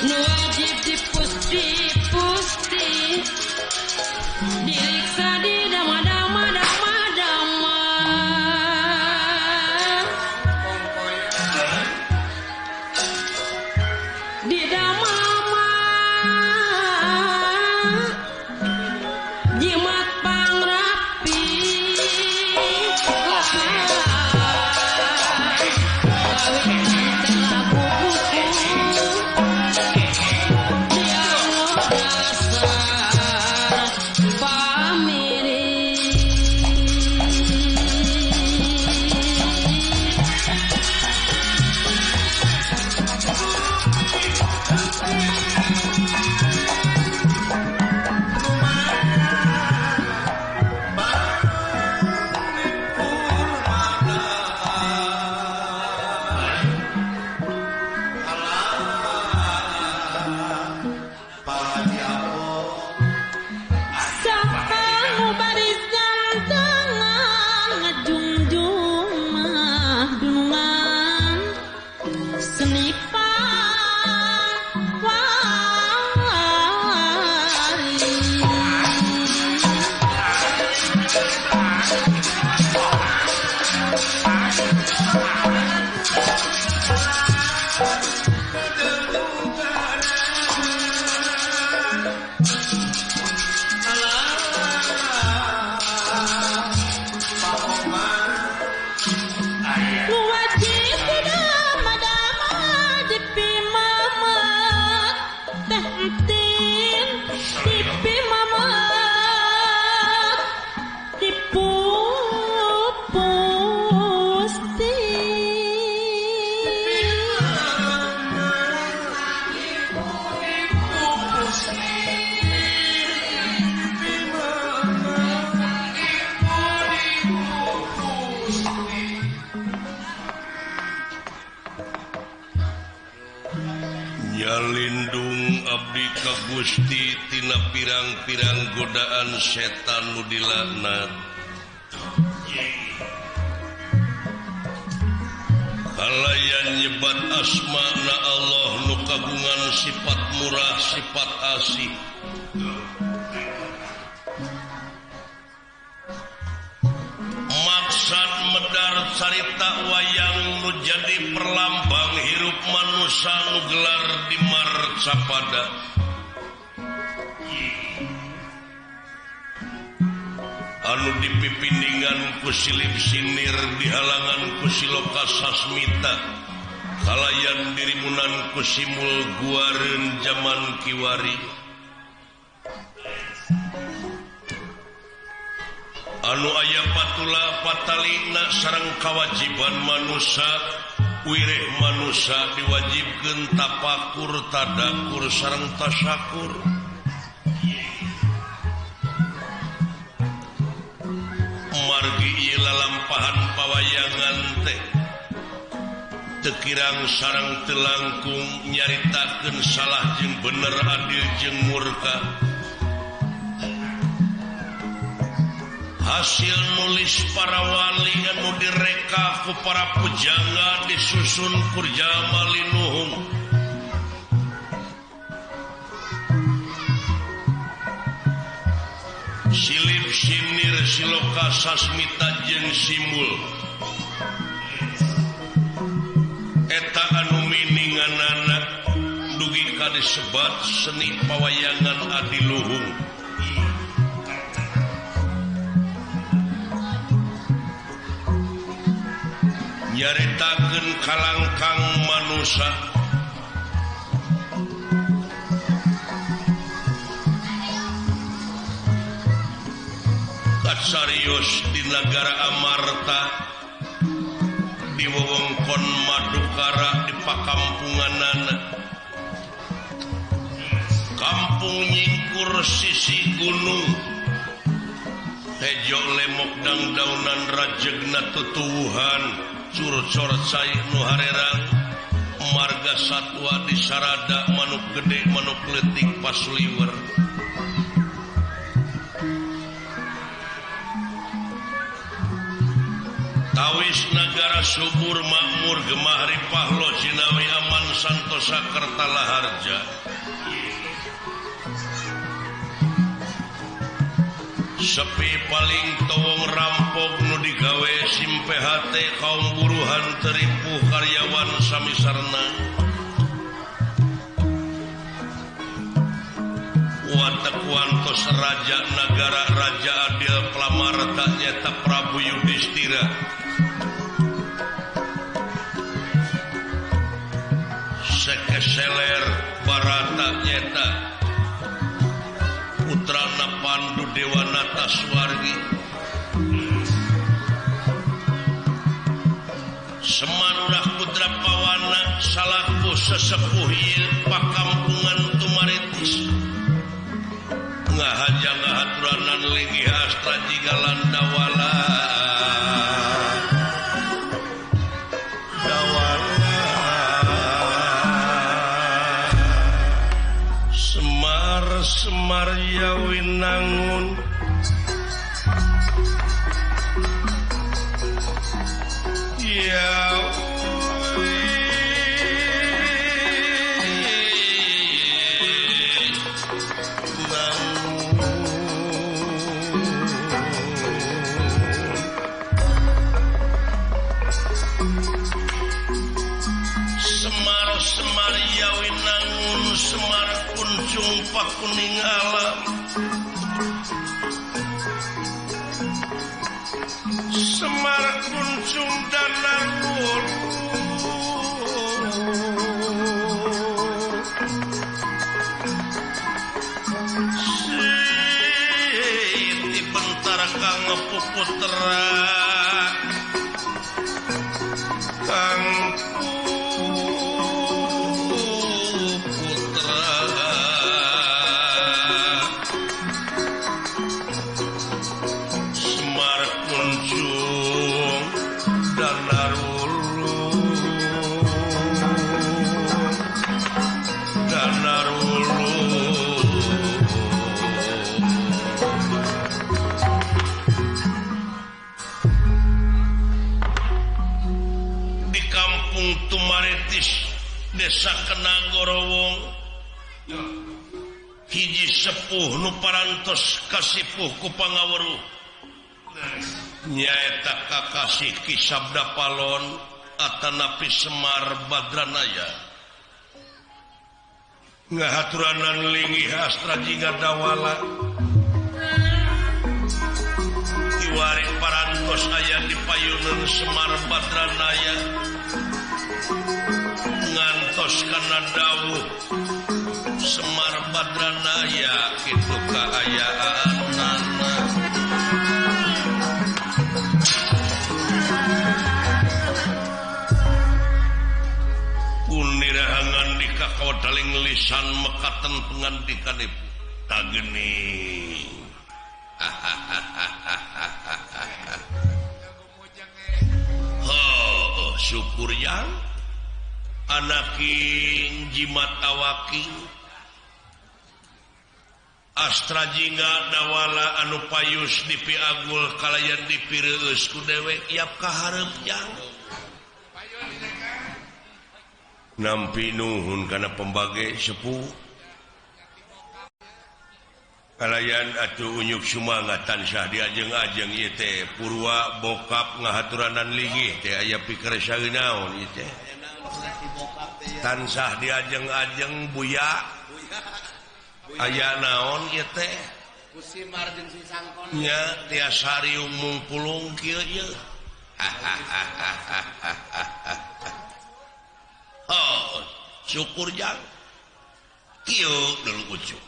Nu wajib dipusti-pusti diriksa di dama-dama-dama-dama. Di dama-ma jimat pangrapi Nyalindung abdi ka Gusti tina pirang-pirang godaan setan nu dilaknat. Kalayan nyebat asma na Allah nu kagungan sifat murah sifat asih. Maksad medar carita wayang nu jadi perlambang hirup manusia nu gelar di marcapada. Anu dipipindingan ku silip sinir dihalangan ku siloka sasmita kalayan dirimunan ku simul guareun jaman kiwari. Anu aya patula patalina sareng kawajiban manusia wireh manusia diwajibkeun tapakur tadakur sareng tasyakur. Margi ieu lalampahan pawayangan teh teu kirang sareng teu langkung nyaritakeun salah jeung bener adil jeung murka. Hasil nulis para wali anu direka ku para pujangga disusun kurjama linuhung. Silip sinir siloka sasmita jeung simul eta anu mininganana dugi ka disebat seni pawayangan adiluhung. Nyaritakeun kalangkang manusa katsarios di nagara Amarta di wewengkon Madukara di pakampunganana kampung nyingkur sisi gunung hejo lemok dangdaunan rajegna tutuwuhan curcor cai nu harerang marga satwa di sarada manuk gede manuk leutik pasuliwer. Tawis nagara subur makmur gemah ripah lo jinawi aman santos. Sentosa Kertalaharja. Sepi paling towong rampok nu digawe simPHT kaum buruhan teripuh karyawan sami sarna. Watek wantos raja nagara raja adil Plamarta nyata Prabu Yudhistira. Sekeseler Barata nyata putrana Pandu Dewanata Suwargi. Semarurah Putra Pawana salaku sesepuh ieu pakampungan Tumaritis. Ngahaja ngahaturanan linggih astra jiga landawala. Dawala. Semar Semar Yawinangun Semar Semar Yawinangun Semar kuncung pakuning alam Semar kuncung danar wulu Siti bentar kang puputra kang putra Semar kuncung danar wulu danar wulu. Di kampung Tumaritis desa Kenagorowong hiji sepuh nu parantos kasipuh ku pangaweruh nyaeta kakasih Ki Sabda Palon atanapi Semar Badranaya. Ngahaturanan linggih astra jingga dawala kiwari parantos aya di payunan Semar Badranaya ngantos kana dawuh Semar Badranaya kitu kaayaanana. Punirahangan di kakawadaling lisan mekaten pengandikanipun tageni. Oh, syukur yang anaking jimat awaking astra jingga dawala anu payus dipiagul kalayan dipireueus ku dewek yap kahareup yang nampi nuhun kana pembage sepuh kalayan atuh unyuk sumangat tansah diajeng-ajeng ieu teh purwa bokap ngahaturanan linggih teh aya pikersa naon ieu teh tansah diajeng-ajeng buya aya naon ieu teh nya tiasa riung mungpulung kieu ieu. Oh, syukur jang kieu dulu ucuk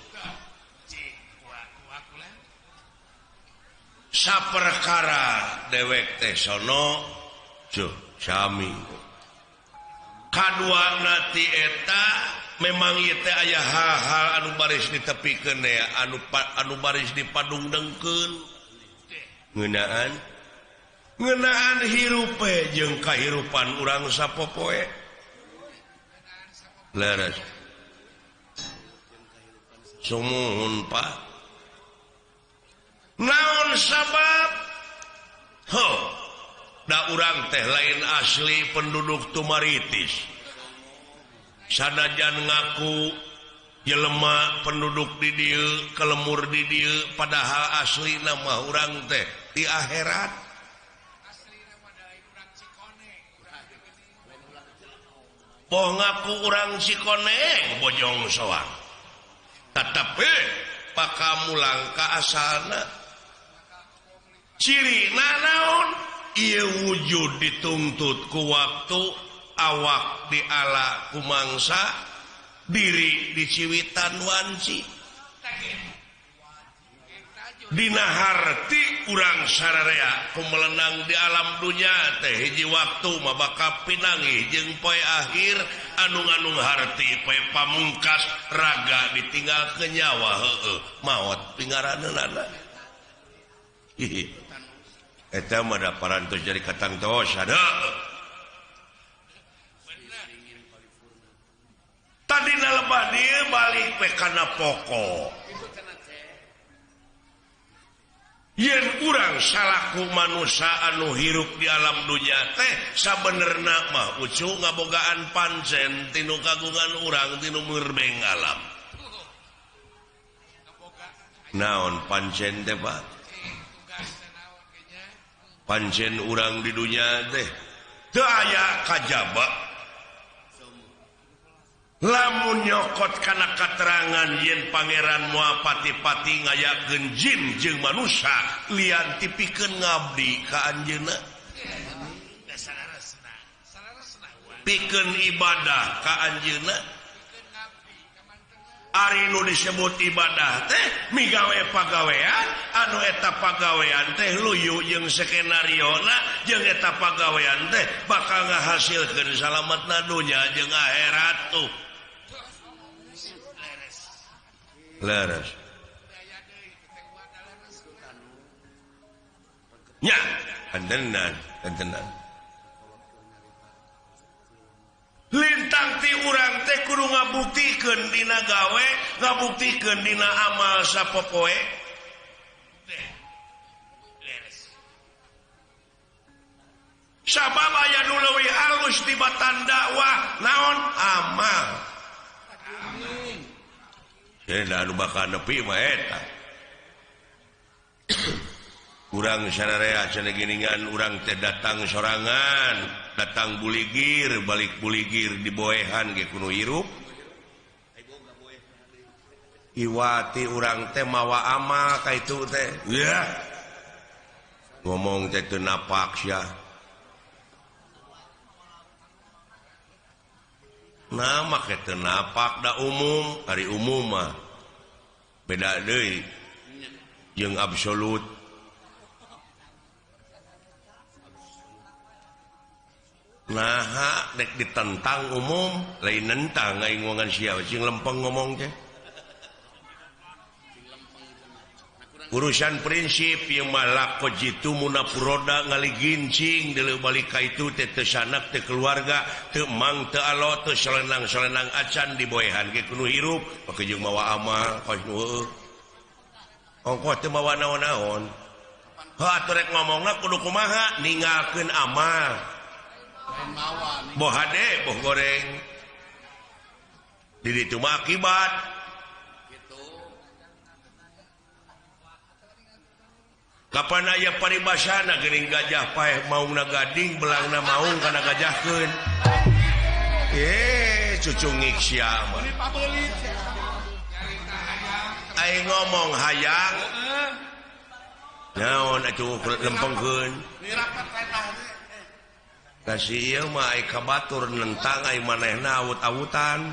saperkara dewek teh sono cuh sami kaduana ti eta memang ieu teh aya hal-hal anu baris ditepikeun anu baris dipadungdengkeun ngeunaan hirupe jeung kahirupan urang sapopoe leres sumuhun Pak naon sabab ho da urang teh lain asli penduduk Tumaritis Sanajan ngaku jelema penduduk di dieu kelemur di dieu padahal asli nama urang teh di akhirat. Poh ngaku urang Cikoneng Bojong Soang tetapi pakamulang ka asalna ciri naon ieu wujud dituntut ku waktu awak diala ku mangsa diri diciwitan wanci dina harti urang sararea kumelenang di alam dunya teh hiji waktu mah bakal pinanggih jeung poe akhir anu-anu harti poe pamungkas raga ditinggal ke nyawa heueuh maot pingaraneunana. Eta mah da parantos jadi katangtos ada. Tadina lebah dieu balik we kana pokok. Yen urang salaku manusia anu hirup di alam dunya teh sabenerna mah ucu ngabogaan pancen tinu kagungan urang tinu murbeng alam. Naon pancen teh Pak? Pancen urang di dunya teh teu aya kajaba. Lamun nyokot kana katerangan yen pangeran moal pati-pati ngayakeun jin jeung manusia lian tipikeun ngabdi ka anjeunna pikeun ibadah ka anjeunna. Ari nu disebut ibadah teh migawe pagawean anu eta pagawean teh luyu jeung skenariona jeung eta pagawean teh bakal ngahasilkeun salametna dunya jeung akhirat tuh. Leres. Nya, antenan, antenan. Lintang ti urang teh kudu ngabuktikeun dina gawe, ngabuktikeun dina amal sapopoe. Sabab aya nu leuwih alus tibatan dakwah naon amal. Amin. Anu bakal nepi mah eta. Urang sararea cenah geuningan urang teh datang sorangan, datang buligir, balik buligir diboehan ge kudu hirup. Iwati urang teh mawa amal ka itu teh. Ya. Ngomong teh teu napak sia. Nah make teu napak da umum, ari umum mah beda deui jeung absolut. Nah, dek ditentang umum, lain nentang aing ngomongan sia sing lempeng ngomong teh. Urusan prinsip ieu mah lako jitu munafuroda ngaligincing deuleu balik ka itu teh teu sanak teu keluarga teu mang teu alo teu solenang-solenang acan diboehan ge kudu hirup make jeung mawa amal kos nu heueuh. Ongkoh teu mawa naon-naon. Heuh atuh rek ngomongna kudu kumaha ninggalkeun amal. Boh hade boh goreng. Di ditu mah akibat. Kapan aya paribasana geuning gajah paeh maungna gading belangna maung kana gajahkeun. Cucungik sia mah. Aing ngomong hayang. Naon atuh lempengkeun. Kasih ieu mah ai ka batur nentang ai manehna awut-awutan.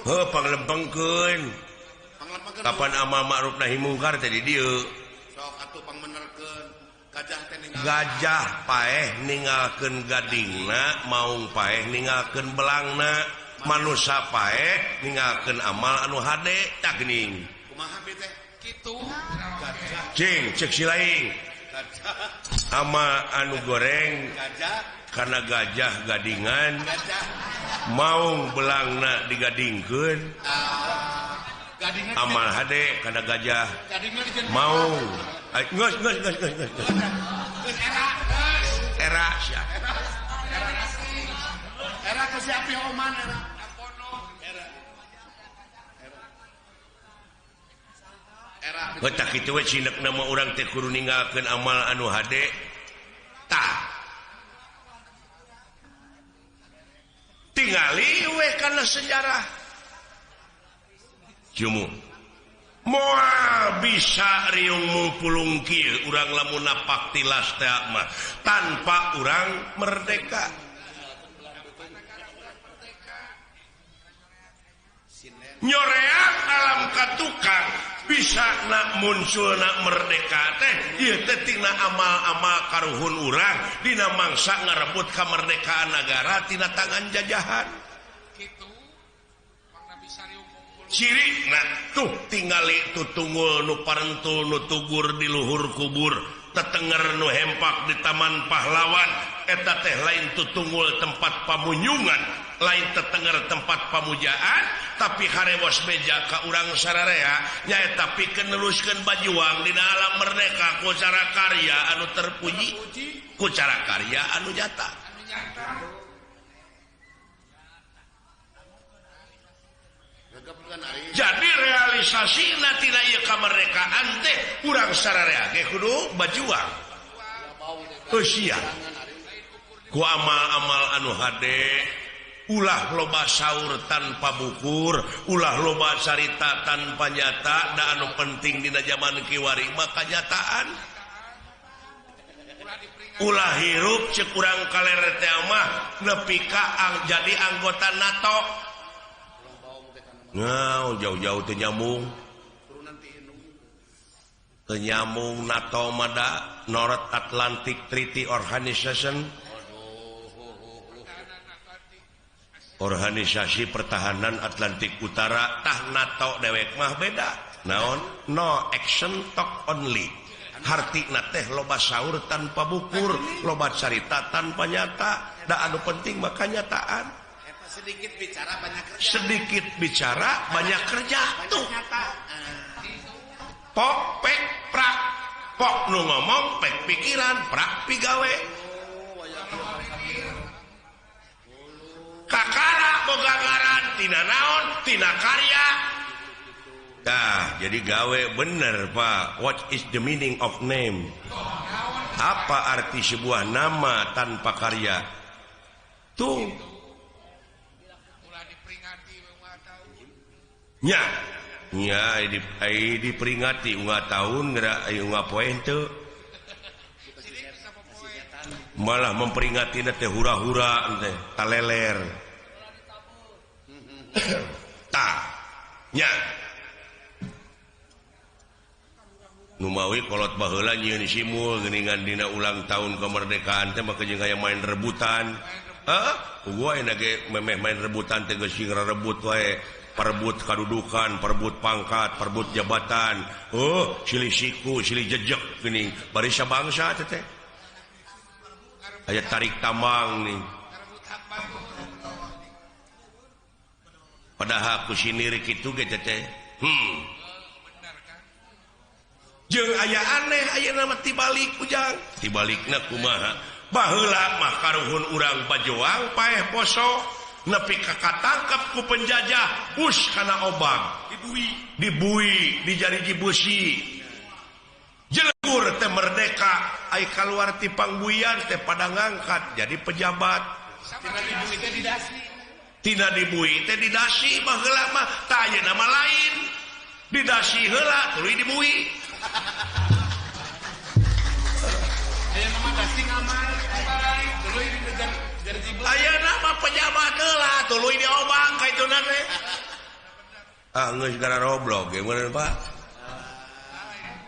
Heuh panglempengkeun. Kapan amal ma'ruf nahi mungkar teh di dieu. Sok atuh pangmenerkeun gajah teh ninggal. Gajah paeh ninggalkeun gadingna, maung paeh ninggalkeun belangna, manusa paeh ninggalkeun amal anu hade tah geuning. Kumaha bi teh? Kitu. Gajah. Cing ceuk si laing. Gajah. Ama anu goreng gajah kana gajah gadingan. Gajah. Maung belangna digadingkeun. Amal hade kana gajah maung geus geus geus geus geus era sia Era ku si Api Oman era. Era. Era. Heuh kitu we cinekna mah urang teh kudu ninggalkeun amal anu hade. Tah. Tingali we kana sejarah. Jumu. Moal bisa riung pulung kieu urang lamun napak tilas teh mah tanpa urang merdeka. Nyoreang alam katukang bisa nak muncul nak merdeka teh ieu teh tina amal-amal karuhun urang dina mangsa ngarebut kamerdekaan nagara tina tangan jajahan. Ciri nah tuh tingali tutungul nu parentul nu tugur di luhur kubur tetenger nu hempak di taman pahlawan eta teh lain tutungul tempat pamunyungan lain tetenger tempat pamujaan tapi harewos beja ka urang sararea nyaeta pikeun neruskeun bajuang dina alam merdeka ku cara karya anu terpuji ku cara karya anu nyata. Jadi realisasi tina ieu kamerdekaan teh urang sararea ge kudu bajuang. Heuh ku amal-amal anu hade ulah loba saur tanpa bukur, ulah loba carita tanpa nyata, da anu penting dina zaman kiwari mah kanyataan. Ulah hirup ceuk urang kaler teh mah nepi ka jadi anggota NATO. Nah, jauh-jauh teu nyambung. Teu nyambung NATO mah da North Atlantic Treaty Organization. Organisasi Pertahanan Atlantik Utara tah NATO dewek mah beda. Naon? No action talk only. Hartina teh loba saur tanpa bukur, loba carita tanpa nyata. Da anu penting mah kanyataan. Sedikit bicara banyak kerja. Sedikit bicara banyak kerja tuh. Pok pek prak. Pok nu ngomong pek pikiran, prak pigawe. Kakara boga ngaran tina naon, tina karya. Tah, jadi gawe bener, Pak. What is the meaning of name? Apa arti sebuah nama tanpa karya? Tuh. Nya, nya diperingati unggah tahun geura unggah poe henteu. Malah memperingati teh hura-hura teh taleler. Tah, nya. Numawi kolot baheula nyieun simul geuningan dina ulang tahun kemerdekaan teh mah jeung aya main rebutan. Heuh, gua enak ge memeh main rebutan teh geus sing rebut wae. Perebut kadudukan, perebut pangkat, perebut jabatan. Oh, silih siku, silih jejek geuning barisa bangsa teh teh. Aya tarik tambang nih. Padahal ku sinir kitu ge teh. Jeung aya aneh ayeuna mah tibalik ujang. Tibalikna kumaha? Baheula mah karuhun urang bajoang paeh poso. Nepi ka katangkep ku penjajah bus kana obang dibui dijariji beusi jelegur teh merdeka ai kaluar ti pangbuian teh pada ngangkat jadi pejabat tina dibui teh didasi baheula mah tah ayeuna mah lain didasi heula tuluy dibui ayeuna mah dasi ngamal tuluy digejar. Aya nama pejabat heula tuluy diobang ka ituna teh. Ah geus gara roblok ge meureun Pak.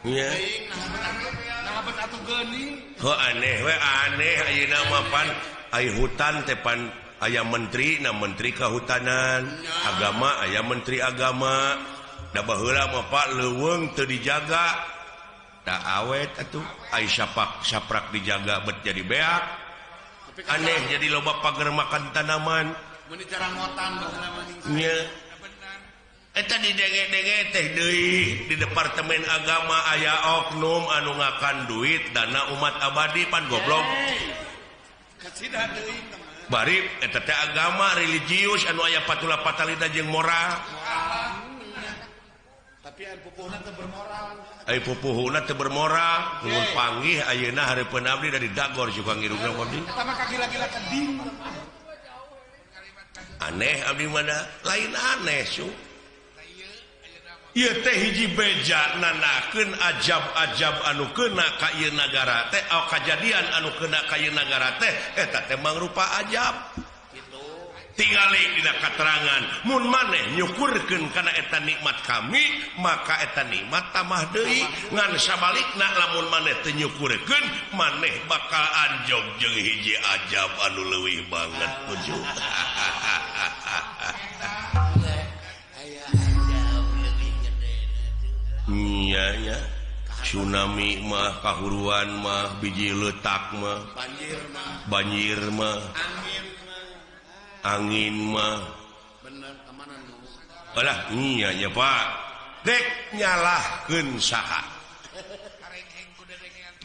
Nya. Heuh aneh we aneh ayeuna mah pan ai hutan teh pan aya menteri na menteri kehutanan, agama aya menteri agama. Da baheula mah Pak leuweung teu dijaga. Da awet atuh ai sapak saprak dijaga bet jadi beak. Aneh jadi loba pagar makan tanaman. Nya. Eta didenge-denge teh deui di departemen agama aya oknum anu ngakan duit dana umat abadi pan goblok. Bari eta teh agama religius anu aya patula patalina jeung moral. Tapi aya pupuhna teu bermoral. Aya pupuhna teu bermoral, mun panggih ayeuna hareupeun abdi dari dagor suka ngirungna abdi. Eta mah kagila-gila keding. Aneh abdi mana? Lain aneh su. Ieu teh hiji beja nanakeun ajab-ajab anu keuna ka ieu nagara teh, kajadian anu keuna ka ieu nagara teh eta teh mangrupa ajab. Kitu. Tingali dina katerangan mun maneh nyukurkeun kana eta nikmat kami, maka eta nikmat tambah deui. Ngan sabalikna lamun maneh teu nyukurkeun, maneh bakal anjog jeung hiji ajab anu leuwih banget puju. Iya ya, tsunami mah, kahuruan mah, biji letak mah, banjir mah, angin mah. Bener, kemana nu? Alah, iya ya Pak. Dek nyalahkeun saha?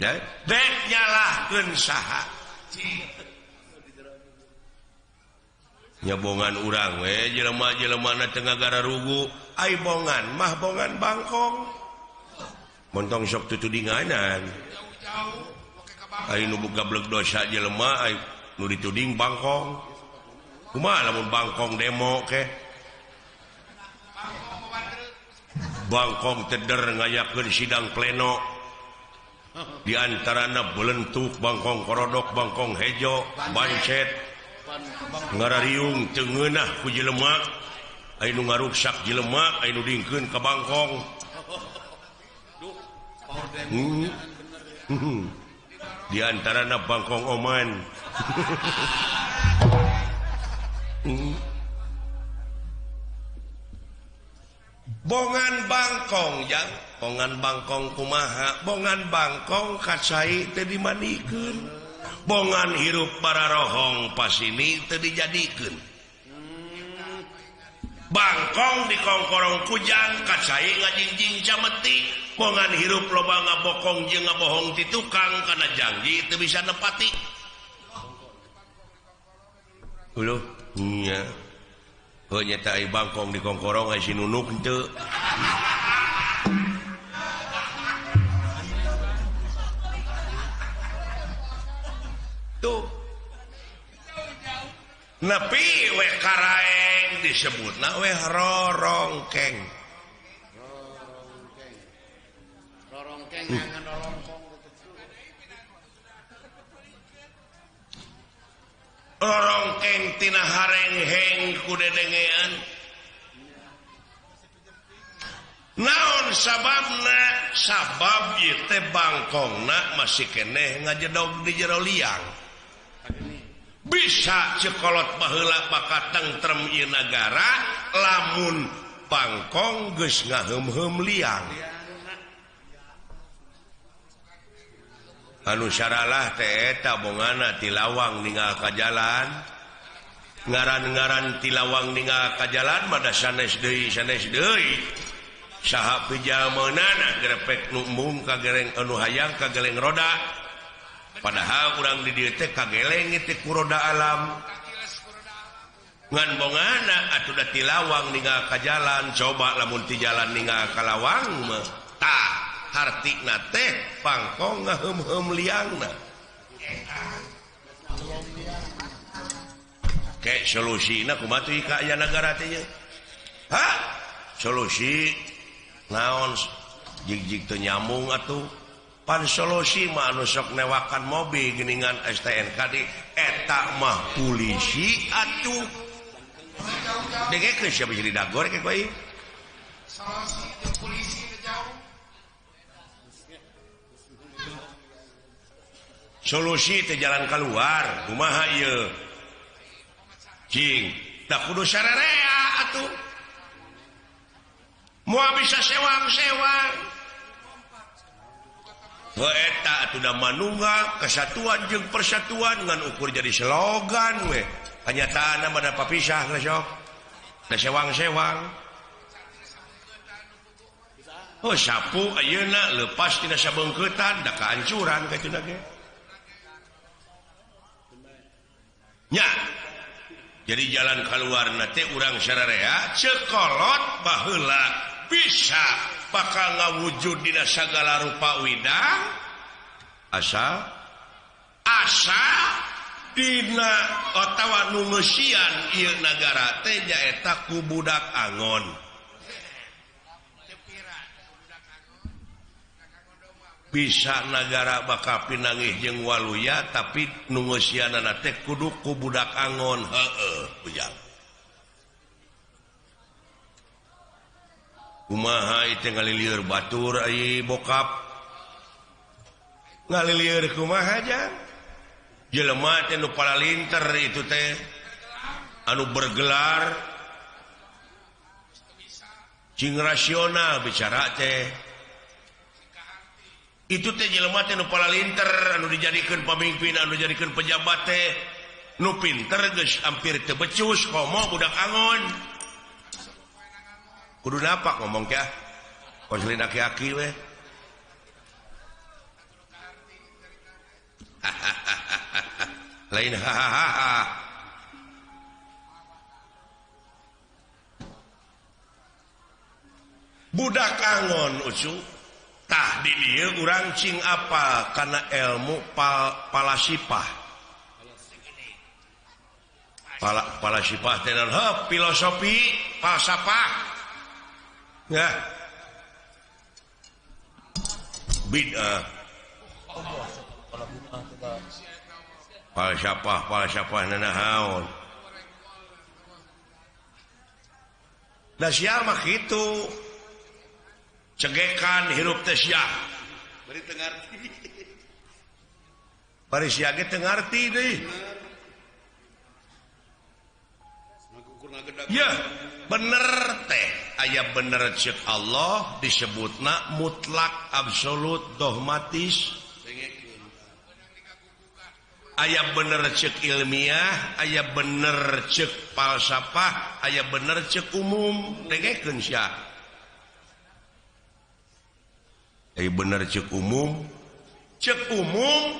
Ya, dek nyalahkeun saha? Nyabongan urang we jelema-jelemana teu ngagararugu, ai bongan mah bongan bangkong. Montong sok tutudinganan. Ai nu gablek dosa jelema ai nu dituding bangkong. Kumaha lamun bangkong demo ke? Bangkong teder ngayakeun sidang pleno. Di antarana belentuk bangkong korodok, bangkong hejo, bancet. Ngarariung teu ngeunah ku jelema, aya nu ngaruksak jelema, aya nu dingkeun ka bangkong. Di antarana bangkong oman. Bongan bangkong jang, bongan bangkong kumaha, bongan bangkong kacai teu dimandikeun. Bongan hirup para rohong pasini teu dijadikeun. Bangkong dikongkorong kujang kacai ngajingjing cameti. Bongan hirup loba ngabokong jeung ngabohong ti tukang kana janji teu bisa nepati. Uluh nya. Heuh nya teh ai bangkong dikongkorong ai si nunuk henteu. Tuh. Nepi we karaeng disebutna we rorongkeng. Rorongkeng. Rorongkeng ngangan rorongkong. Rorongkeng tina harengheng ku dedengean. Naon sababna? Sabab ieu teh bangkongna masih keneh ngajedog di jero liang. Bisa cekolot baheula bakal tentrem ieu nagara lamun bangkong geus ngaheum-heum liang. Anu saralah teh eta bongana ti lawang ninggal ka jalan. Ngaran-ngaran ti lawang ninggal ka jalan mah da sanes deui sanes deui. Saha pijameunana grepek nu embung ka gereng anu hayang ka geleng roda. Padahal urang di dieu teh kageleng teh ku roda alam. Ngan bongana atuh da ti lawang ninggal ka jalan, coba lamun ti jalan ninggal ka lawang mah tah hartina teh bangkong ngaheum-heum liangna. Ke solusina kumaha tuh ka aya nagara teh nya? Hah? Solusi naon jig-jig teu nyambung atuh. Pan solusi mah anu sok newakan mobil geuningan STNK di eta mah polisi atuh. Dengekeun sia bisa didagor ke koe. Solusi jeung polisi teu jauh. Solusi teh jalan keluar, kumaha ieu? Cing, da kudu sarerea atuh. Moal bisa sewang-sewang. Eta atuh da manunggal kesatuan jeung persatuan ngan ukur jadi slogan we. Kanyataanna mah da papisah geus sok. Da sewang-sewang. Oh sapu ayeuna leupas tina sabeungkeutan da kahancuran ka cenah ge. Nya Jadi jalan keluar teh urang sararea cekolot baheula bisa bakal ngawujud dina sagala rupa widang asa asa dina otawa nu ngeusian ieu nagara teh nyaeta ku budak angon. Bisa nagara bakal pinangih jeung waluya tapi nu ngeusianana teh kudu ku budak angon. Heueuh ujang. Kumaha ieu teh ngalilieur batur ai bokap. Ngalilieur kumaha jang? Jelema teh nu palalinter itu teh anu bergelar cing rasional bicara teh. Itu teh jelema teh nu palalinter anu dijadikeun pamimpin anu dijadikeun pejabat teh nu pinter geus hampir teu becus komo budak angon. Kudu napak ngomong teh konselin aki-aki we. Lain hahaha. Budak angon ucu tah di dieu urang cing apa kana ilmu palasipah. Palasipah teh naon? Heuh, filosofi falsafah. Ya. Bid'ah. Falsafah falsafah nanaon. Da sia mah kitu. Cegekan hirup teh sia. Bari teu ngarti. Bari sia ge teu ngarti deui. Ya, bener teh aya bener ceuk Allah disebutna mutlak absolut dogmatis. Aya bener ceuk ilmiah, aya bener ceuk falsafah, aya bener ceuk umum. Dengekeun sia. Aya bener ceuk umum. Ceuk umum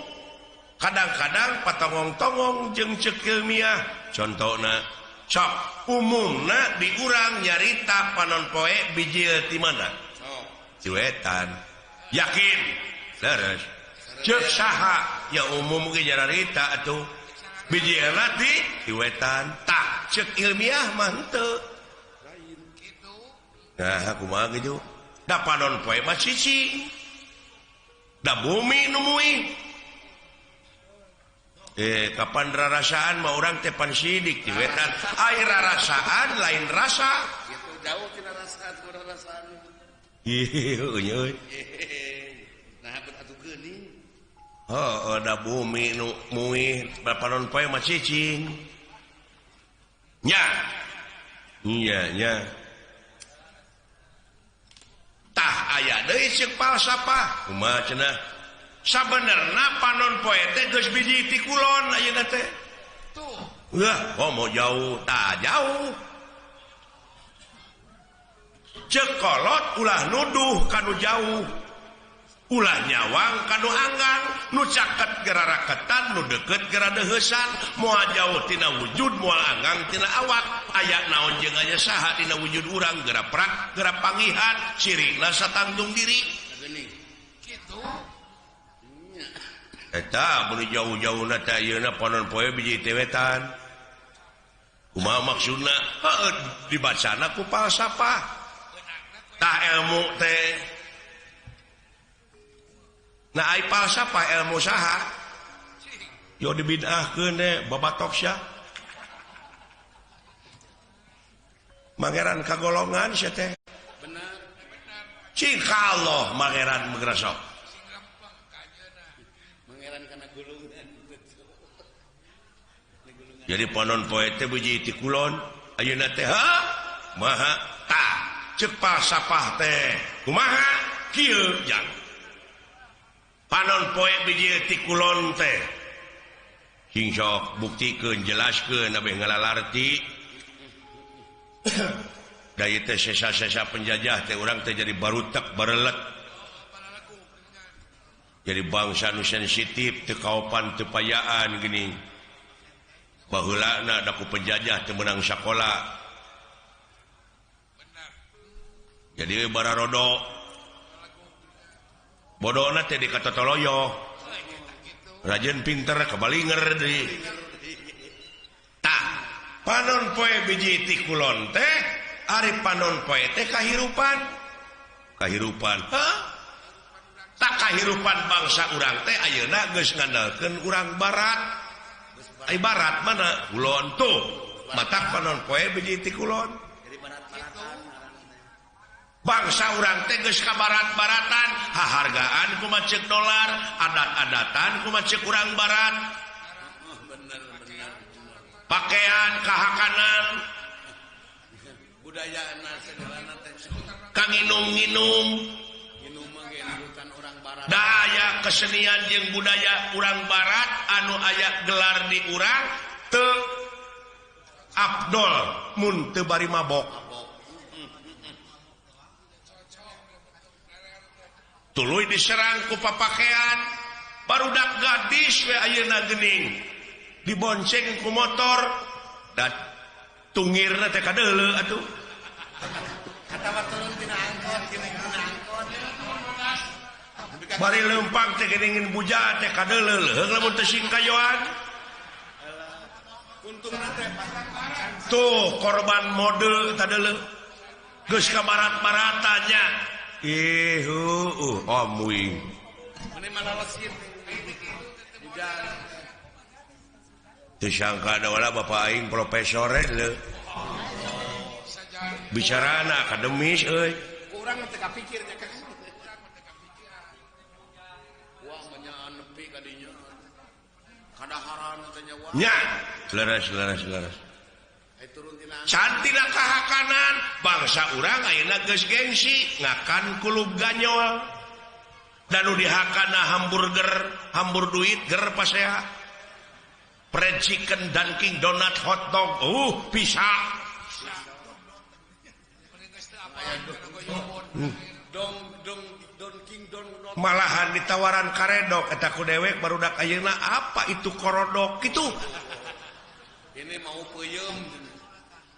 kadang-kadang patongong-tongong jeung ceuk ilmiah. Contona sok umumna di urang nyarita panon poe bijil ti mana? Ti wetan. Yakin. Leres. Ceuk saha ya umum ge nyarita atuh. Bijilna ti wetan. Tah ceuk ilmiah mah henteu. Nah kumaha kitu? Da panon poe mah cicing. Da bumi nu muih. Kapan rarasaan mah urang teh pan sidik ti wetan. Ai rarasaan lain rasa. Gitu jauh tina rasa ku rarasaan. Ieu euy. Nah bet atuh geuning. Heuh, da bumi nu muih panon poe mah cicing. Nya. Nya nya. Tah aya deui ceuk falsafah. Kumaha cenah? Sabenerna panon poe teh geus biji ti kulon ayeuna teh. Tuh. Wah, komo jauh, tah jauh. Ceuk kolot ulah nuduh kanu jauh. Ulah nyawang kanu anggang, nu caket geraraketan, nu deket geradeheusan, moal jauh tina wujud, moal anggang tina awak. Aya naon jeung aya saha dina wujud urang geraprak, gerapangihan, cirina satangtung diri. Kitu. Eta beli jauh-jauhna teh ayeuna panon poe biji teh wetan. Kumaha maksudna? Heueuh dibacana ku falsafah. Tah ilmu teh. Nah ai falsafah ilmu saha? Yo dibid'ahkeun teh babatok sia. Mangeran kagolongan sia teh. Bener. Cing ka Allah mangeran megrasok. Jadi panon poe teh biji ti kulon ayeuna teh ha maha tah ceuk falsafah teh kumaha kieu jang panon poe biji ti kulon teh sing sok buktikeun jelaskeun abeh ngalalarti da ieu teh sesa-sesa penjajah teh urang teh jadi barutek barelet jadi bangsa nu sensitif teu kaopan teu payaan geuning. Baheulana da ku penjajah teu meunang sakola. Jadi bararodo. Bodona teh di katotoloyo. Rajin pinter kabalinger deui. Tah, panon poe biji ti kulon teh ari panon poe teh kahirupan. Kahirupan. Hah? Tak kahirupan bangsa urang teh ayeuna geus ngandalkeun urang barat. Ai barat mana? Kulon tuh. Matak panon poe biji ti kulon. Bangsa urang teh geus ka barat-baratan, hahargaan kumaha ceuk dolar, adat-adatan kumaha ceuk urang barat. Pakaian kahakanan, budayana segalana teh kanginum-nginum, da aya kesenian jeung budaya urang barat anu aya gelar di urang teu abdol mun teu bari mabok. Tuluy diserang ku papakean barudak gadis we ayeuna geuning dibonceng ku motor da tungirna teh kadeuleu atuh katawa turun tina angkot tina angkot bari leumpang teh geuning buja teh kadeuleu leuheung lamun teu singkayoan untungna teh tuh korban mode tadeuleu geus ka barat-baratannya. Om wing. Disangka adalah bapak aing profesor leuh. Bicarana akademis euy. Urang teu kapikir nya kan. Wah mah nepi ka dinya. Kadaharan teh nya wah. Nya, leres leres leres. Cantina kahakanan bangsa urang ayeuna geus gengsi ngakan kulub ganyol dan nu dihakana hamburger hambur duit ger pasea fried chicken Dunkin Donut hotdog bisa malahan ditawaran karedok eta ku dewek barudak ayeuna apa itu korodok kitu ini mau peuyeum.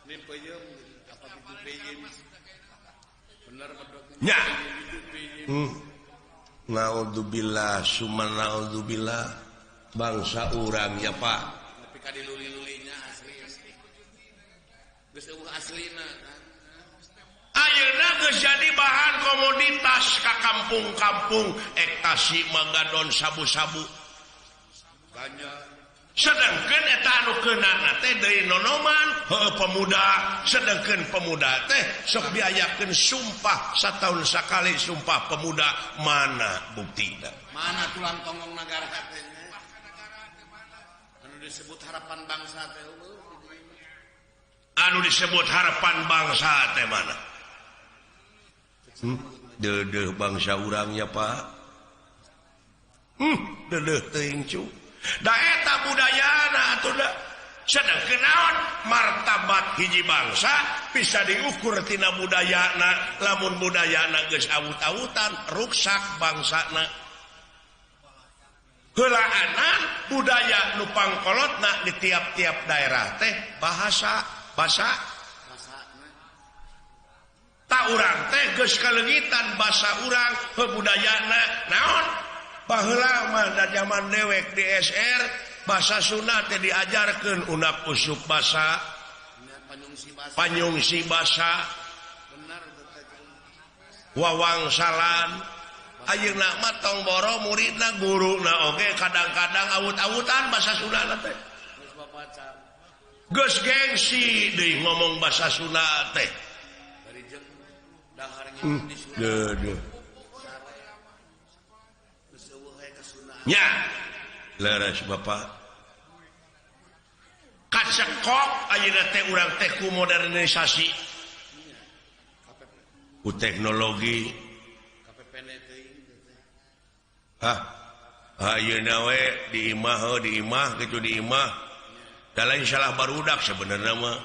Ini peuyeum apa itu peuyeum? Bener nya. Naudzubillah summa naudzubillah bangsa urang ya Pak. Tapi ka diluli-lulinya asli. Geus eueuh aslina. Ayeuna geus jadi bahan komoditas ka kampung-kampung ektasi magadon sabu-sabu. Banyak. Sedangkan eta anu keunana teh deui nonoman heueuh pemuda, sedangkan pemuda teh sok diayakeun sumpah sataun sakali sumpah pemuda mana buktina? Mana tulang tonggong nagara teh? Anu disebut harapan bangsa teh eueuh. Anu disebut harapan bangsa teh mana? Deudeuh bangsa urang nya Pak. Deudeuh teuing cu. Da eta budayana atuh da sedangkeun naon martabat hiji bangsa bisa diukur tina budayana lamun budayana geus awut-awutan ruksak bangsana heulaana budaya nu pangkolotna di tiap-tiap daerah teh bahasa basa ta urang teh geus kaleungitan basa urang budayana naon baheula mah da zaman dewek di SR bahasa Sunda teh diajarkeun unak usuk basa panyungsi basa wawangsalan ayeuna mah tong boro muridna guruna oge kadang-kadang awut-awutan bahasa Sunda teh geus gengsi deui ngomong bahasa Sunda teh deudeuh nya leres Bapak kacekok ayeuna teh urang teh ku modernisasi ku teknologi hah ayeuna we di imah di imah kitu di imah da lain salah barudak sebenarnya mah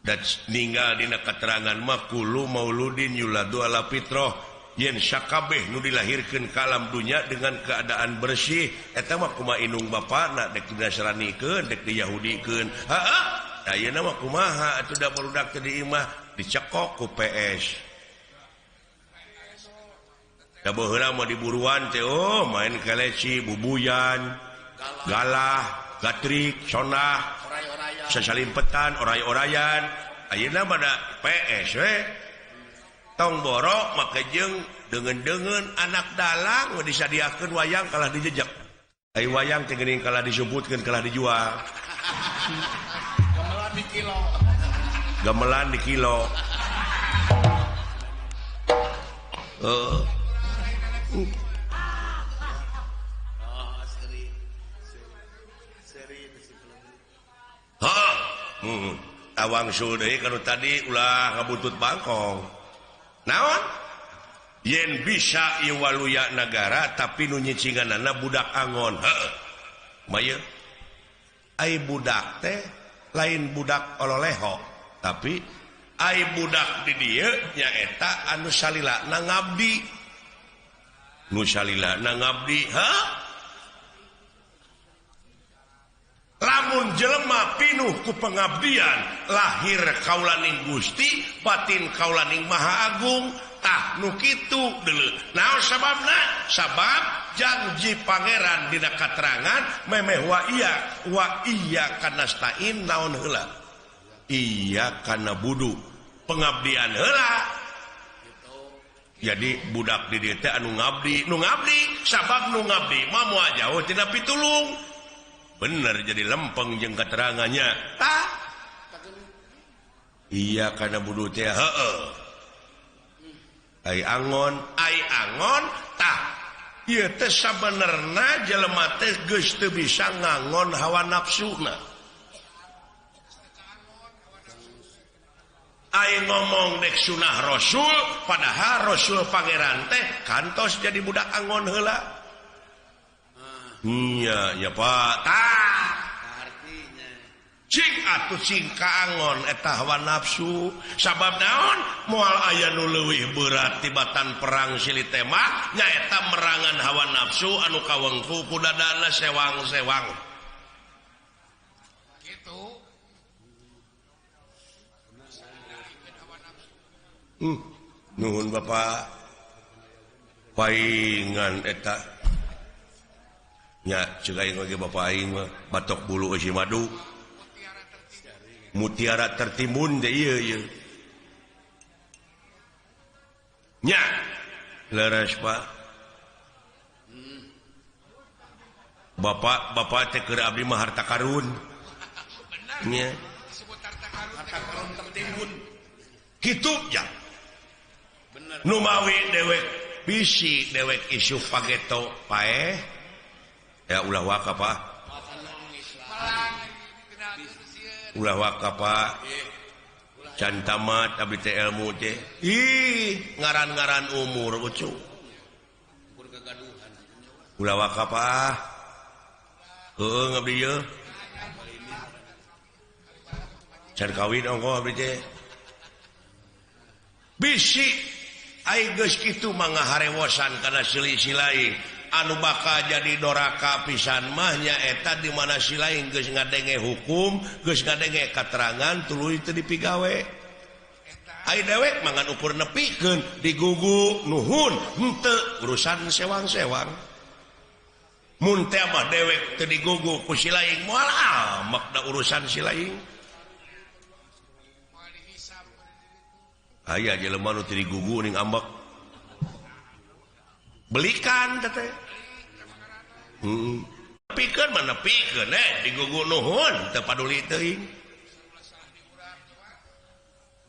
da ninggal dina keterangan mah kullu mauludin yuladu ala fitrah Yen sakabeh nu dilahirkeun ka alam dunya dengan keadaan bersih eta mah kumaha indung bapana dek dinasranikeun dek diyahudikeun. Heeh, ayeuna mah kumaha atuh da barudak teh di imah dicekok ku PS. Da baheula mah diburuan teh oh main keleci, bubuyan, galah, gatrik, sonah, sasalimpetan, oray-orayan. Ayeuna mah da PS we. Tong borok make jeung deungeun-deungeun anak dalang we disadiakeun wayang kalah dijejek. Ai wayang teh geuning kalah disumputkeun kalah dijual. Gamelan di kilo. Gamelan di kilo. Awang deui kanu tadi ulah ngabutut bangkong. Naon? Yen bisa ieu waluya nagara tapi nu nyicinganana budak angon. Heeh. Maya ai budak teh lain budak ololeho, tapi ai budak di dieu nyaeta anu salila na ngabdi. Nu salila na ngabdi, ha? Lamun jelema pinuh ku pengabdian lahir kaulaning Gusti batin kaulaning Maha Agung tah nu kitu deuleu. Naon sababna? Sabab janji pangeran dina katerangan memeh wa iya kanastain naon heula iya kana budu pengabdian heula. Jadi budak di dieu teh anu ngabdi, nu ngabdi sabab nu ngabdi mah moal jauh tina pitulung. Bener jadi lempeng jeung keterangannya. Tah. Iya kana budu teh heeh. Ai angon tah. Ieu teh sabenerna jelema teh geus teu bisa ngangon hawa nafsuna. Ai ngomong dek sunah Rasul, padahal Rasul pangeran teh kantos jadi budak angon heula. Iya, ya Pak. Tah. Artinya cing atuh cing kaangon eta hawa nafsu. Sabab naon? Moal aya nu leuwih berat tibatan perang silih tembak nyaeta merangan hawa nafsu anu kawengku ku dadana sewang-sewang. Kitu. Nuhun Bapak. Paingan eta. Nya ceuk aing oge bapak aing mah batok bulu eusi madu. Mutiara tertimbun teh ieu ieu. Nya leres Pak. Bapak bapak teh keur abdi mah harta karun. Nya disebut harta karun tertimbun. Kitu ja. Bener. Nu mawi dewek bisi dewek isu pageto paeh. Ya ulah waka Pak. Ulah waka Pak. Can tamat abdi teh ilmu teh. Ih, ngaran-ngaran umur ucu. Ulah waka Pak. Heueuh abdi ieu. Can kawin ongkoh abdi teh. Bisi ai geus kitu mah ngaharewosan kana silih-silaih. Anu bakal jadi doraka pisan mah nyaeta di mana si lain geus ngadenge hukum, geus ngadenge katerangan tuluy teu dipigawe. Ai dewek mah ngan ukur nepikeun digugu nuhun henteu urusan sewang-sewang. Mun teh mah dewek teu digugu ku si lain moal amak da urusan si lain. Aya jelema nu teu digugu ning ambek. Belikan teh. Nepikeun mah nepikeun digugu nuhun teu paduli teuing.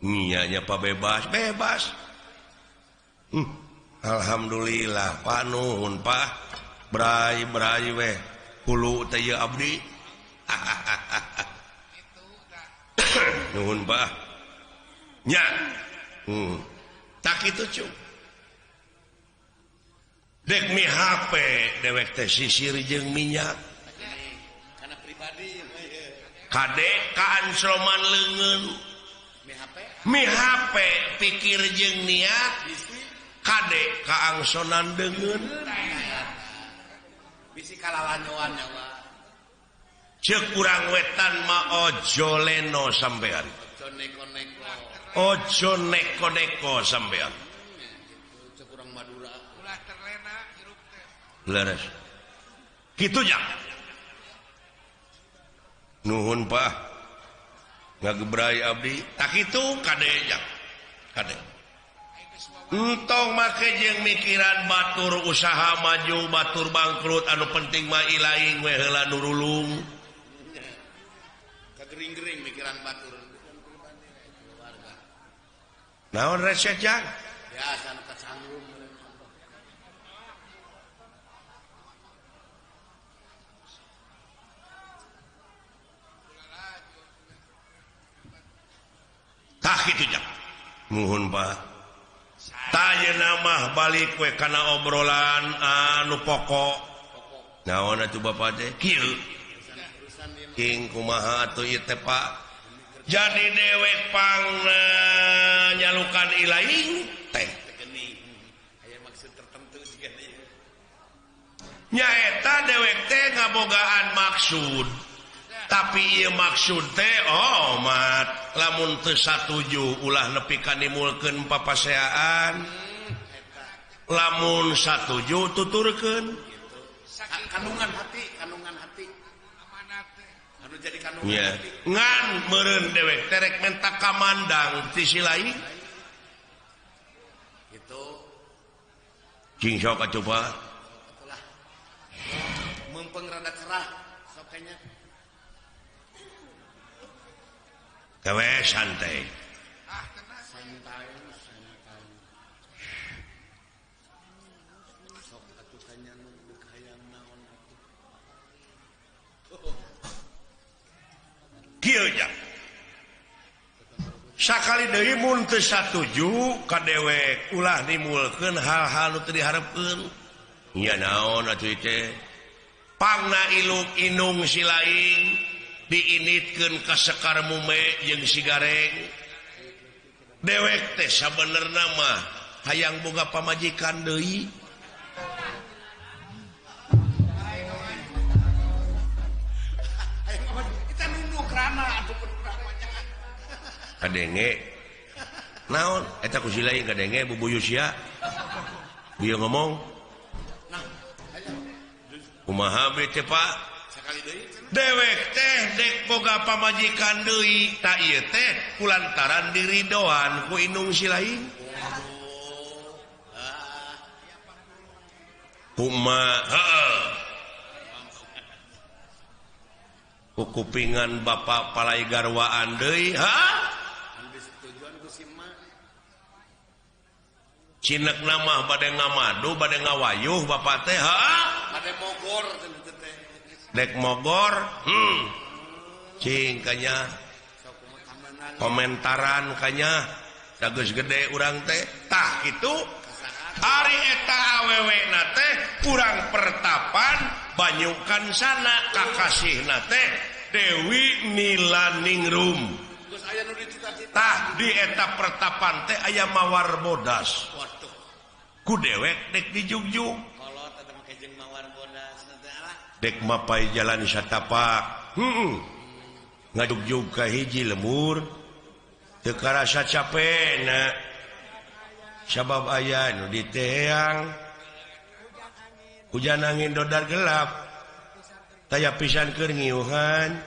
Nya nya pa bebas, bebas. Alhamdulillah pa nuhun pa. Bray-bray weh hulu teh ieu abdi. Nuhun pa. Nya. Tak kitu cu. Dek mi HP dewek teh sisir jeung minyak. Kana pribadi kade kaansroman leungeun. Mi HP pikir jeung niat Kade kaangsonan deungeun bisi kalalanyoan nyawa. Ceuk urang wetan mah ojo leno sampean. Ojo neko-neko. Ojo neko-neko sampean. Ceuk urang Madura. Ulah terlena hirup teh. Leres. Kitu nya. Nuhun Pak. Ngagebrai abdi. Tak kitu kade nya. Kade. Entong make jeung mikiran batur usaha maju, batur bangkrut, anu penting mah ilaing we heula nurulung. Kagering-gering mikiran batur. Naon resep jang? Biasa nu kacanggung. Tah kitu jang. Nuhun Pak. Tanya mah balik we kana obrolan anu pokok. Naon atuh Bapak teh? Kieu. King kumaha atuh ieu teh Pak? Jadi dewek pangna nyalukan ilaing teh. Aya maksud tertentu jiga ieu. Nyaeta dewek teh ngabogaan maksud. Tapi ieu maksud teh omat lamun teu satuju ulah nepi ka nimulkeun papaseaan. Lamun satuju tuturkeun. Kandungan hati, kandungan hati. Anu jadi kandungan yeah. Hati. Ngan meureun dewek teh rek menta kamandang ti si lain. Gitu. Cing sok atuh Pak. Atulah. Meumpeng rada cerah sok kayaknya. Gawe santai. Santai, santai. Sok atuh tanya nu deuk hayang naon atuh. Kieu nya. Sakali deui mun teu satuju ka dewek ulah nimulkeun hal-hal nu teu diharepkeun. Nya naon atuh teh? Pangna iluk inung si lain diinitkeun ka sekar mume jeung si gareng. Dewek teh sabenerna mah hayang boga pamajikan deui. Kita nunduk rana atuh urang mah. Kadenge naon eta ku si lain kadenge bubuyu sia. Bieu ngomong. Kumaha be teh Pak? Dewek teh dek boga pamajikan deui ta ieu teh kulantaran diridoan ku inung si lain. Kumaha ku kupingan bapak palai garwaan deui ha? Cinek mah bade ngamadu bade ngawayuh bapak teh ha? Bade mogor teh. Dek mogor, cing kanya komentaran kanya geus gede urang teh tah kitu ari eta awewe na teh urang pertapan banyukan sana kakasihna teh Dewi Nilaningrum. Tah di eta pertapan teh aya mawar bodas. Ku dewek dek dijugjug. Dek mapai jalan satapak. Ngajugjug ka hiji lemur. Teu karasa capena. Sabab aya nu diteang. Hujan angin dodar gelap. Taya pisan keur ngiuhan.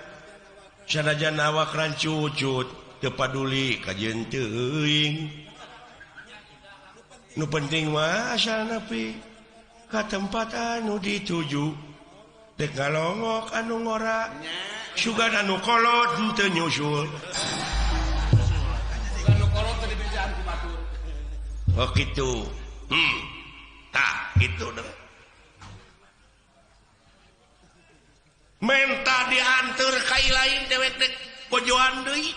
Sanajan awak rancucut teu paduli kajeun teuing. Nu penting mah asal nepi ka tempat anu dituju. Dek ngalongok anu ngora, sugan anu kolot henteu nyusul. Sugan anu kolot teu dibejaan ku batur. Oh kitu. Tah kitu deh. Menta dianteur ka lain dewek dek bojoan deui.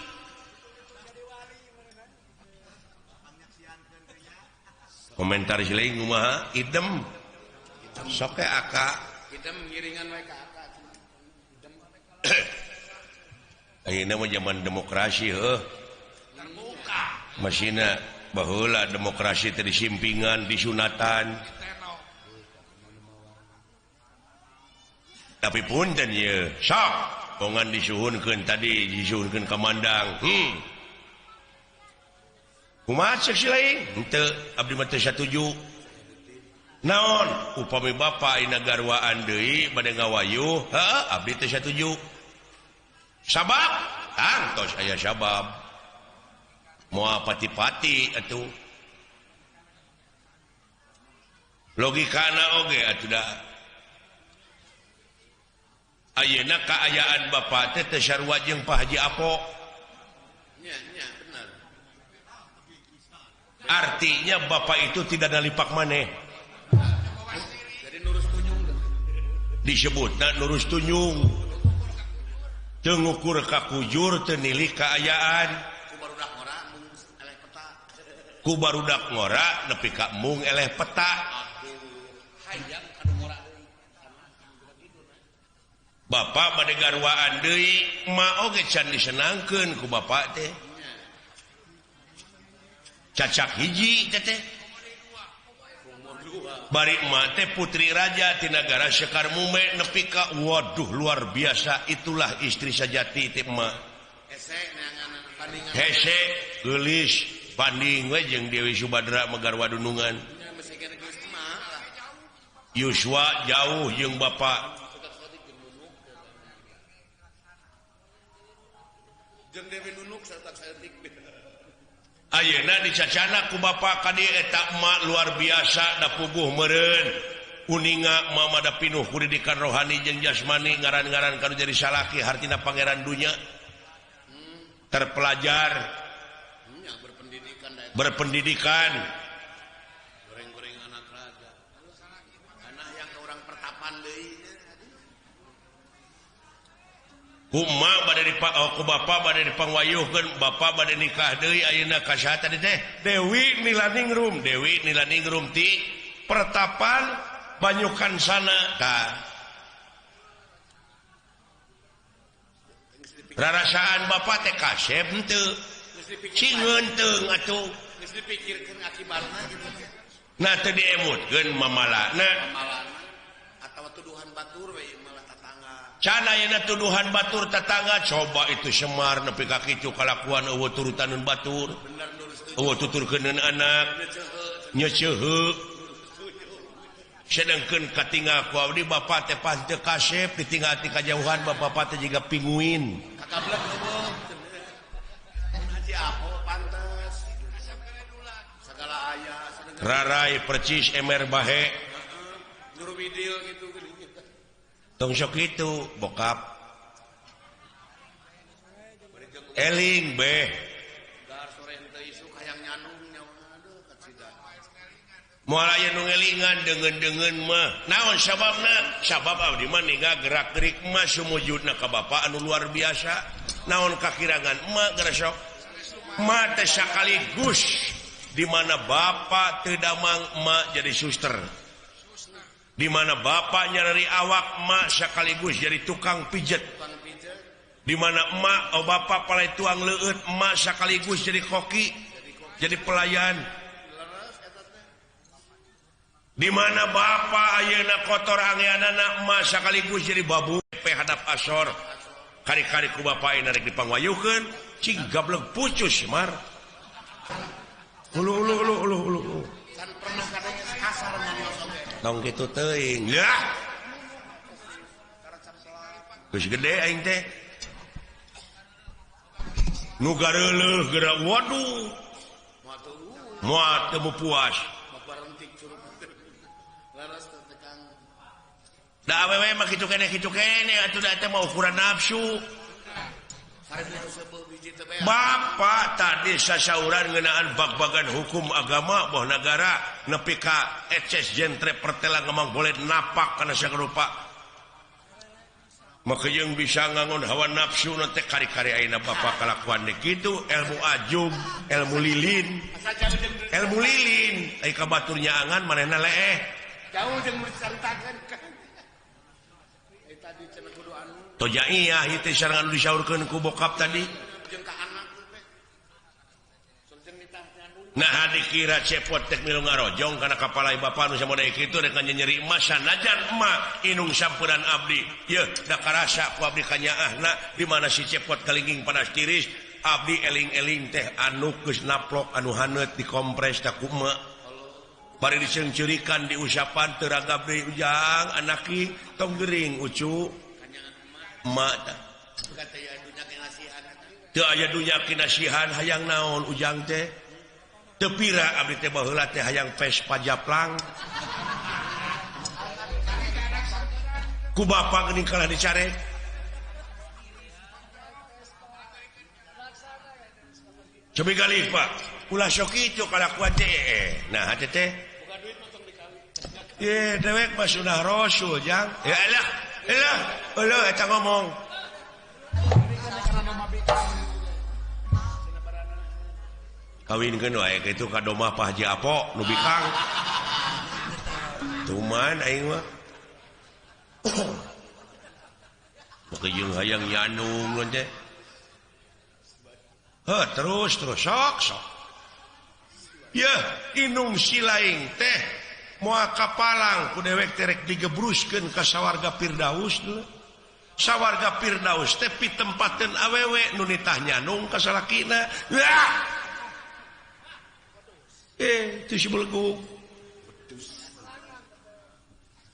Komentar si lain kumaha? Idem. Sok aka. Idem ngiringan we ka aka. Idem. Ayeuna mah zaman demokrasi heuh. Terbuka. Masina Baheula demokrasi teh disimpingan disunatan. Tapi punten ye, sok bongan disuhunkeun tadi disuhunkeun ka Mandang. Kumaha cek si lain? Henteu abdi mah teu satuju. Naon upami bapa ayeuna garwaan deui bade ngawayuh, heuh abdi teu satuju. Sabab tangtos aya sabab. Moal pati-pati atuh. Logikana oge atuh da. Ayeuna kaayaan bapa teh teu sarua jeung Pak Haji Apo. Nya nya bener. Artinya bapak itu tidak nalipak maneh. Jadi nurus tunjung. Disebutna nurus tunjung. Teu ngukur ka kujur teu nilih kaayaan. Ku barudak ngora nepi ka mung eleh peta. Bapak bade garwaan deui, ma oge can disenangkeun ku bapak teh. Cacak hiji teh teh. Bari emak teh putri raja ti nagara Sekar Mume nepi ka waduh luar biasa, itulah istri sajati teh emak. Hese geulis banding we jeung Dewi Subadra megarwa dunungan. Yuswa jauh jeung bapak. Ayeuna dicacana ku bapak ka dieu eta emak luar biasa da puguh meureun. Uninga mama da pinuh ku didikan rohani jeung jasmani ngaran-ngaran kanu jadi salaki hartina pangeran dunya. Terpelajar. Berpendidikan. Goreng-goreng anak raja. Anak yang ke orang pertapan deui. Kuma bade ku bapa bade dipangwayuhkeun, bapa bade nikah deui ayeuna ka saha tadi teh? Dewi Nilaningrum, Dewi Nilaningrum ti pertapan Banyukansana. Tah. Rarasaan bapa teh kasep henteu. Cingeun teung atuh. Geus dipikirkeun akibatna gitu. Nah teu diemutkeun mamalana. Mamalana atawa tuduhan batur we malah tatangga. Can ayeuna tuduhan batur tatangga coba itu Semar nepi ka kitu kalakuan eueuh turutaneun batur. Eueuh tuturkeuneun anak. Nyeceuheuk. Sedengkeun katinggal ku abdi bapa teh pas teu kasep ditinggal ti kajauhan bapa teh jiga pinguin. Kakablek eueuh. Haji Apo pantes. Segala aya rarai percis emer bahe. Nyuruh bidil gitu. Tong sok itu bokap. Eling beh. Dar sore henteu isuk hayang nyanung nyawa aduh kacida. Moal aya nu ngelingan deungeun-deungeun mah. Naon sababna? Sabab abdi mah ninggal gerak-gerik mah sumujudna ka bapa anu luar biasa. Naon kakirangan emak geura sok. Emak teh sakaligus di mana bapak teu damang emak jadi suster. Di mana bapak nyari awak emak sekaligus jadi tukang pijet. Di mana emak oh bapak palai tuang leueut emak sekaligus jadi koki, jadi pelayan. Di mana bapak ayeuna kotor angeanana emak sekaligus jadi babu pe hadap asor. Kari-kari ku bapak ayeuna rek dipangwayuhkeun, cing gablek pucus mar. Ulu ulu ulu ulu ulu. Can pernah kadang kasar mah oge. Tong kitu teuing. Yah. Geus gede aing teh. Nu gareuleuh geura waduh. Moal teu puas. Da awewe mah kitu keneh atuh da teh mah ukuran nafsu. Bapak tadi sasauran ngeunaan bag-bagan hukum agama boh nagara nepi ka eces jentre pertela ngemang boleh napak kana sarupa. Maka jeung bisa ngangon hawa nafsu na teh kari-kari ayeuna bapak kalakuan deui kitu ilmu ajum, ilmu lilin. Ilmu lilin ai ka batur nyaangan manehna leeh. Jauh jeung dicaritakeun kan. Ai tadi cenah kudu anu. Tojaiyah ieu teh sareng anu disaurkeun ku bokap tadi. Jeung ka anak teh. Jeung nitah nyandung. Nah dikira cepot tek milu ngarojong kana kapalai bapa nu samodai kitu rek nyeri emak sanajan emak inung sampuran abdi. Yeuh da karasa ku abdi kanyaahna di mana si cepot kalingging panas tiris abdi eling-eling teh anu geus naplok anu haneut dikompres ta ku emak. Bari diseungceurikan diusapan teu ragab deui ujang anaki tong gering ucu. Emak tah. Teu aya dunya kinasihan hayang naon ujang teh. Teu pira abdi teh baheula teh hayang Vespa japlang. Ku bapa geuning kalah dicarek. Cobi galih Pak, ulah sok kitu kalakuan teh. Nah hate teh. Ye dewek mah sunah Rasul jang. Ya elah, elah, elah eta ngomong. Kawinkeun wae kitu ka domah Pak Haji Apo nu bikang. Tuman aing mah. Make jeung hayang nyanung teh. Heuh terus terus sok sok. Yeuh inung si laing teh moal kapalang ku dewek teh rek digebruskeun ka sawarga Firdaus dulu. Sawarga Firdaus teh pitempateun awewe nu nitah nyanung ka salakina. Wah! Itu si beleguk.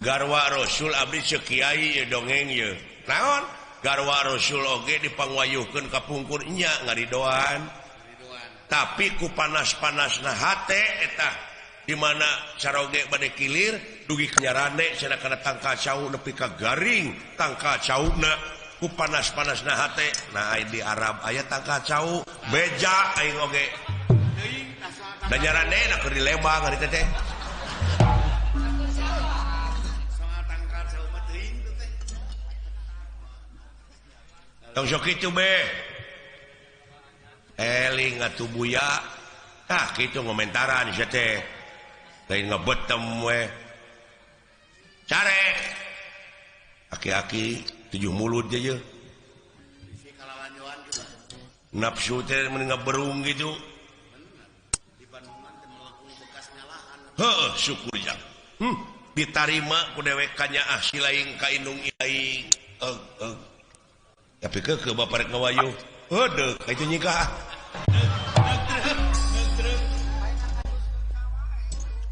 Garwa Rasul abdi ceuk kiai ye dongeng ye. Naon? Garwa Rasul oge dipangwayuhkeun ka pungkur nya ngaridoan. Tapi ku panas-panasna hate eta di mana saroge bade kilir dugi nyarane cenah kana tangkal cau nepi ka garing tangkal cauna ku panas-panasna hate. Nah di Arab aya tangkal cau beja aing oge. Da nyarane na keur di Lembang hari teh. Tong sok kitu be. Eling atuh buya. Tah kitu ngomentaran sia teh. Lain ngebetem we. Carek. Aki-aki 7 mulut je. Nafsu teh mun ngaberung gitu. Heuh syukur jang. Ditarima ku dewek kanyaah si laing ka indung aing. Eug. Tapi keukeuh bapa rek ngawayuh. Heuh deuk ka itu nyikah.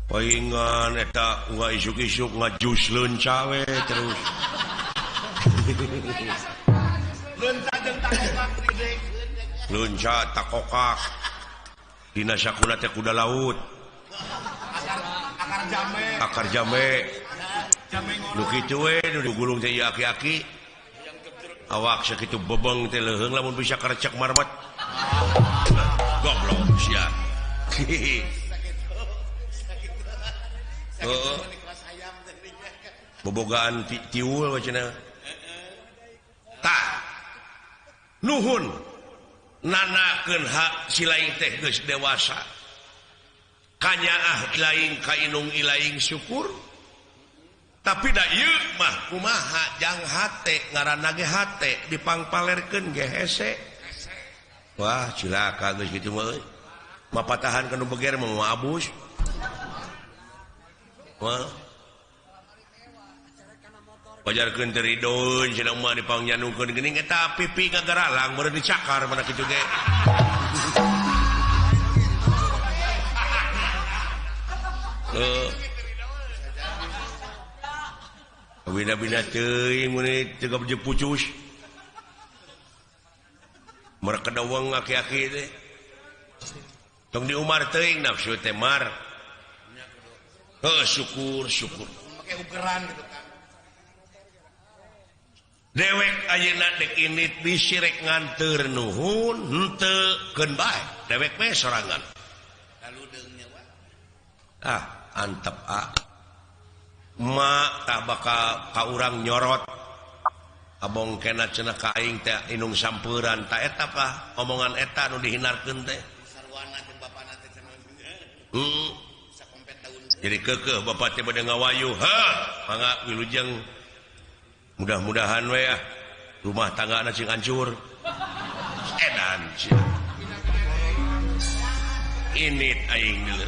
Paingan eta isuk-isuk ngajus leunca we terus. Leunca jeung takokak gede. Leunca takokak. Dina sakuna teh kuda laut. Akar jambe. Akar jambe. Nu kitu we nu digulung teh ieu aki-aki. Awak sakitu bebeng teh leuheung lamun bisa karecek marmat. Goblok sia. Heeh. Bobogaan tiul we cenah. Tah. Nuhun nanakeun hak si laing teh geus dewasa. Kanyaah ilaing ka inung ilaing syukur. Tapi da ieu mah kumaha jang hate ngaranna ge hate dipangpalerkeun ge hese. Wah cilaka geus kitu mah euy. Mapatahan ka nu beger mah moal abus. Wah. Wajarkeun teu ridoeun cenah mah dipangnyanungkeun geuning eta pipi ngagaralang meureun dicakar mana kitu ge. Bina-bina teuing mun teu gabje pucus. Mereka dawang aki-aki teh. Tong di Umar teuing nafsu teh mar. Heuh syukur syukur. Make ugeran gitu kan. Dewek ayeuna dek indit bisi rek nganteur nuhun henteu keun bae. Dewek we sorangan. Kaludeung nya wa. Ah, antep ah. Mak tak bakal ka urang nyorot. Abong kena cenah ka aing teh inung sampuran ta eta pah omongan eta nu dihinarkeun teh. Sarwana teh bapana teh cenah. Jadi keukeuh bapak teh bade ngawayu. Heuh, mangga wilujeng. Mudah-mudahan we ah rumah tangga na cing hancur. Edan sia. Ini aing dulu.